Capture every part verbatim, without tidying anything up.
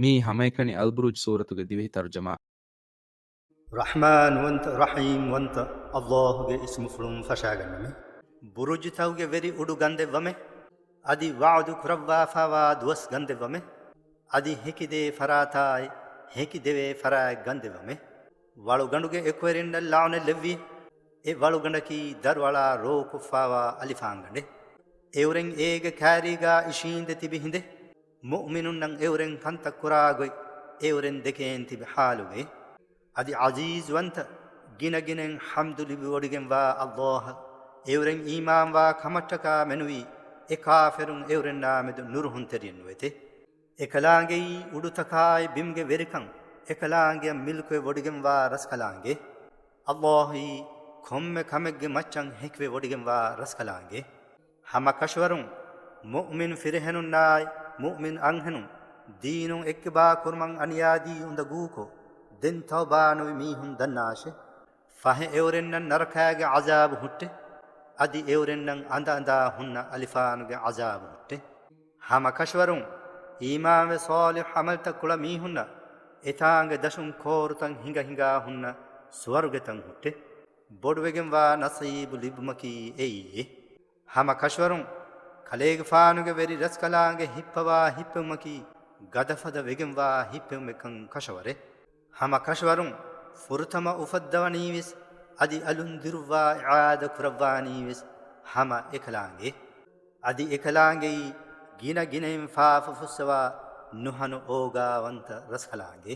މިއީ ހަމައެކަނި އަލްބުރޫޖް ސޫރަތުގެ ދިވެހި ތަރުޖަމާ. ރަޙްމާންވަންތަ، ރަޙީމްވަންތަ އައްލާހުގެ އިސްމުފުޅުން ފަށާގަންނަމެ. ބުރުޖުތަކުގެ ވެރި އުޑު ގަންދެއްވަމެ. އަދި ވަޢުދު ކުރައްވާފާވާ ދުވަސް ގަންދެއްވަމެ. އަދި ހެކިދޭ ފަރާތާއި، ހެކިދެވޭ ފަރާތް ގަންދެއްވަމެ. ވަޅުގަނޑުގެ އެކުވެރިންނަށް ލަޢުނަތް ލެއްވި. އެ ވަޅުގަނޑަކީ ދަރުއަޅާ ރޯކޮށްފާވާ އަލިފާންގަނޑެއް. އެއުރެން އޭގެ ކާރީގާ އިށީނދެ ތިބި ހިނދެއް. މުއުމިނުންނަށް އެއުރެން ކަންތައް ކުރާ ގޮތް، އެއުރެން ދެކޭން ތިބި ޙާލުގައި. އަދި ޢަޒީޒުވަންތަ، ގިނަގިނައިން ޙަމްދު ލިބިވޮޑިގެންވާ އައްލާހަށް، އެއުރެން އީމާންވާ ކަމަށްޓަކާ މެނުވީ، އެ ކާފިރުން އެއުރެންނާމެދު ނުރުހުންތެރިއެއް ނުވެތެ. އެކަލާނގެއީ އުޑުތަކާއި ބިމުގެ ވެރިކަން، އެކަލާނގެއަށް މިލްކުވެ ވޮޑިގެންވާ ރަސްކަލާނގެ. އައްލާހުއީ ކޮންމެ ކަމެއްގެ މައްޗަށް ހެކިވެ ވޮޑިގެންވާ ރަސްކަލާނގެ. ހަމަ ކަށަވަރުން މުއުމިން ފިރިހެނުންނާއި މުއުމިން އަންހެނުން ދީނުން އެއްކިބާ ކުރުމަށް އަނިޔާދީ އުނދަގޫކޮށް، ދެން ތައުބާނުވި މީހުން ދަންނާށެ. ފަހެ އެއުރެންނަށް ނަރަކާގެ ޢަޒާބު ހުއްޓެ. އަދި އެއުރެންނަށް އަނދަ އަނދާ ހުންނަ އަލިފާނުގެ ޢަޒާބު ހުއްޓެ. ހަމަ ކަށަވަރުން އީމާންވެ ޞާލިޙު ޢަމަލްތައް ކުޅަ މީހުންނަށް އެތާނގެ ދަށުން ކޯރުތައް ހިނގަ ހިނގާ ހުންނަ ސުވަރުގެތައް ހުއްޓެ. ބޮޑުވެގެންވާ ނަސީބު ލިބުމަކީ އެއީ. ހަމަ ކަށަވަރުން ކަލޭގެފާނުގެ ވެރި ރަސްކަލާނގެ ހިއްޕަވާ ހިއްޕެވުމަކީ ގަދަފަދަ ވެގެންވާ ހިއްޕެވުމެއްކަން ކަށަވަރެއް. ހަމަ ކަށަވަރުން ފުރަތަމަ އުފައްދަވަނީވެސް، އަދި އަލުން ދިރުއްވާ އިޢާދަ ކުރައްވާނީވެސް ހަމަ އެކަލާނގެ. އަދި އެކަލާނގެއީ ގިނަ ގިނައިން ފާފަ ފުއްސަވާ ނުހަނު އޯގާވަންތަ ރަސްކަލާނގެ.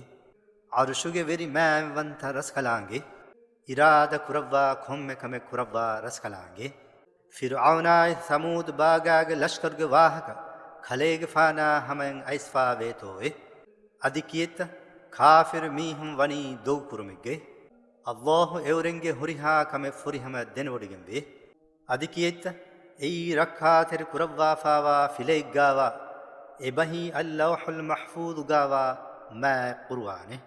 ޢަރުޝުގެ ވެރި މާތްވަންތަ ރަސްކަލާނގެ. އިރާދަ ކުރައްވާ ކޮންމެ ކަމެއް ކުރައްވާ ރަސްކަލާނގެ. ފިރުޢައުނާއި ސަމޫދު ބާގާގެ ލަޝްކަރުގެ ވާހަކަ ކަލޭގެފާނާ ހަމައިން އައިސްފާވޭތޯއެ؟ އަދި ކިއެއްތަ ކާފިރު މީހުން ވަނީ ދޮގުކުރުމެއްގައި؟ އައްލާހު އެއުރެންގެ ހުރިހާ ކަމެއް ފުރިހަމަޔަށް ދެނެވޮޑިގެންވޭ. އަދި ކިއެއްތަ އެއީ ރައްކާތެރި ކުރައްވާފާވާ ފިލައެއްގާވާ އެބަހީ އައްލައުޙުލް މަޙްފޫޡުގާވާ މާތް ޤުރުއާނެއް؟